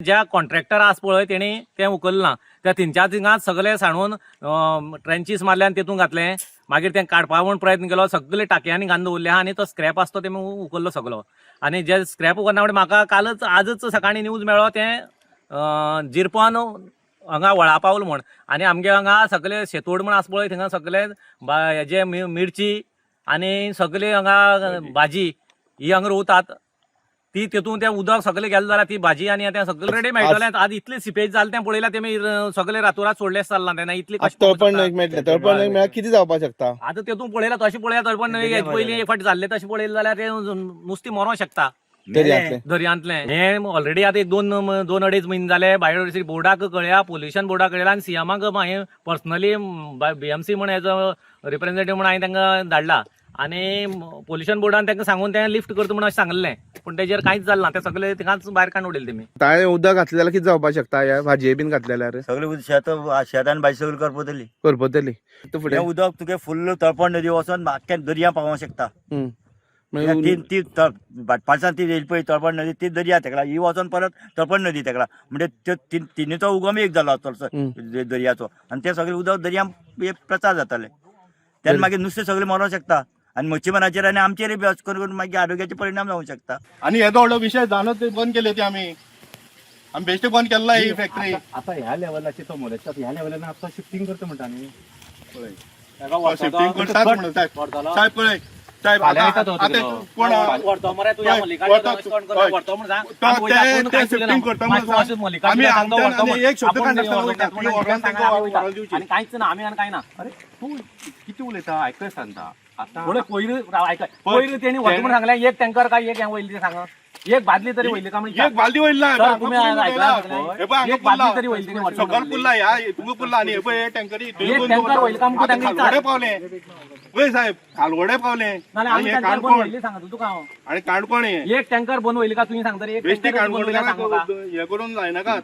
ज्या कॉन्ट्रॅक्टर आसा पळय तेणी तें उखलना. त्या थिंच्या थिंगा सगळे सांडून ट्रेंचीस मारले आनी तितून घातले. मागीर तें काडपा म्हूण प्रयत्न केलो, सगळे टाकयांनी घालून दवरले आनी तो स्क्रॅप आसा तो तेमी उखल्लो सगलो. आनी जे स्क्रॅप उखलना म्हणजे म्हाका कालच आजच सकाळीं न्यूज मेळ्ळो तें जिरपान हांगा वळा पावल म्हूण. आनी आमगे हांगा सगळे शेतोड म्हूण आसा पळय थिंगा सगळे हेजे मिरची आनी सगळे हांगा भाजी ही हांगा रोवतात. ती तितून तें उदक सगळें गेलें जाल्यार ती भाजी आनी तें सगळें रेडी मेळटलें. आज इतली सिपेज जालें तें पळयल्यार तेमी सगळे रातोरात सोडलें चल्लां तेन्ना इतली आतां कशें तळपण न्हंयक मेळटलें, तळपण न्हंयक मेळ्ळ्यार कितें जावपाक शकता? आतां तेतून पळयलां तशें पळयल्यार तळपण न्हंय पयलीं एक फावट जाल्लें तशें पळयलें जाल्यार तें नुस्तें मरोंक शकता दर्यांतलें. दर्यांतलें. हें ऑलरेडी आतां एक दोन दोन अडेज म्हयने जाले बायोडायवर्सिटी बोर्डाक कळया, पोल्युशन बोर्डाक कळयला आनी सीएमाक हांवें पर्सनली बीएमसी म्हण एज अ रिप्रेझेंटेटिव्ह म्हण हांवें तांकां धाडला आनी पोल्युशन बोर्डान तांकां सांगून तें लिफ्ट करता म्हण अशें सांगलें, पूण तेजेर कांयच जालें ना. तें सगळें थिंगाच भायर काडून उडयलें तेमी. आतां उदक घातलें जाल्यार कितें जावपाक शकता? ह्या भाजये बीन घातले जाल्यार सगळे शेत शेत आनी भाजी सगळी करपतली. करपतली. फुडें हें उदक तुगे फुल्ल तळपण नदी वचोन आख्ख्या दर्या पावोंक शकता. मागीर ती भाटपालसान ती येयली पळय तळपण नदी, ती दर्या तेकला ही वचोन परत तळपण नदी तेकला, म्हणजे त्यो तिनीचो उगम एक जालो चडसो दर्याचो आनी ते सगळे उदक दर्या प्रचार जाताले तेन्ना मागीर नुस्तें सगळें मरोंक शकता आनी मच्छीमाराचेर आनी आमचेर बी अशें करून मागीर आरोग्याचे परिणाम जावंक शकता. आनी येदो व्हडलो विशय जाणूच ते बंद केले ते आमी आमी बेश्टे बंद केल्ला ही फॅक्टरी. आता ह्या लेवलाचे तो मोलेस्टा ह्या लेवलान आता शिफ्टिंग करता म्हणटा न्ही. शिफ्टिंग करतात म्हणून साहेब, साहेब पळय साहेब, फाल्यां आता येता तो आता तिकडं. कोण व्हरतो मरे तूं ह्या पळय, मल्लिकार्जुन व्हरतो, रेस्टॉरंट करून हय. व्हरतो म्हूण सांग. तो आमी वयता, ते- आपूण ते कांयच shifting उलयना. करता म्हूण मातशें सांग. मल्लिकार्जुन आमी सांगता आमच्यान व्हरतो आनी म्हूण. एक शब्द आपूण काडनासतना व्हरतो वयता. म्हूण तुमी व्हरून सांगा, तांकां आमी वयता. व्हरून दिवची. आनी कांयच ना आमी आनी कांय ना. अरे तूं कितें उलयता आयकय सांगता आतां. पळय पयर राव आयकय, पयर तेणी व्हरतो म्हूण सांगलें एक टँकर काय एक हें वयली तें सांगा, एक बादली तरी वयली काय म्हण. एक बालदी वयली ना. सर, तुम्ही ऐकला सगळें? हे पळय हांगा एक बादली पुरला. तरी वयली तेणी व्हरता सगळं पुरला ह्या तुमकां पुरला आनी हे पळय हे टँकरी एक टँकर वयली काय म्हणटा तांकां विचार. खालवडे पावले पळय साहेब, खालवडे पावले नाल्यार आनी आमी हे टँकर बंद काणकोण वयली सांगा तुका हांव. आनी काणकोण हे एक टँकर बंद वयली का तुवें सांगता एक बेश्टे टँकर बंद काणकोण वयली सांग म्हाका. हे करून जायनाकात.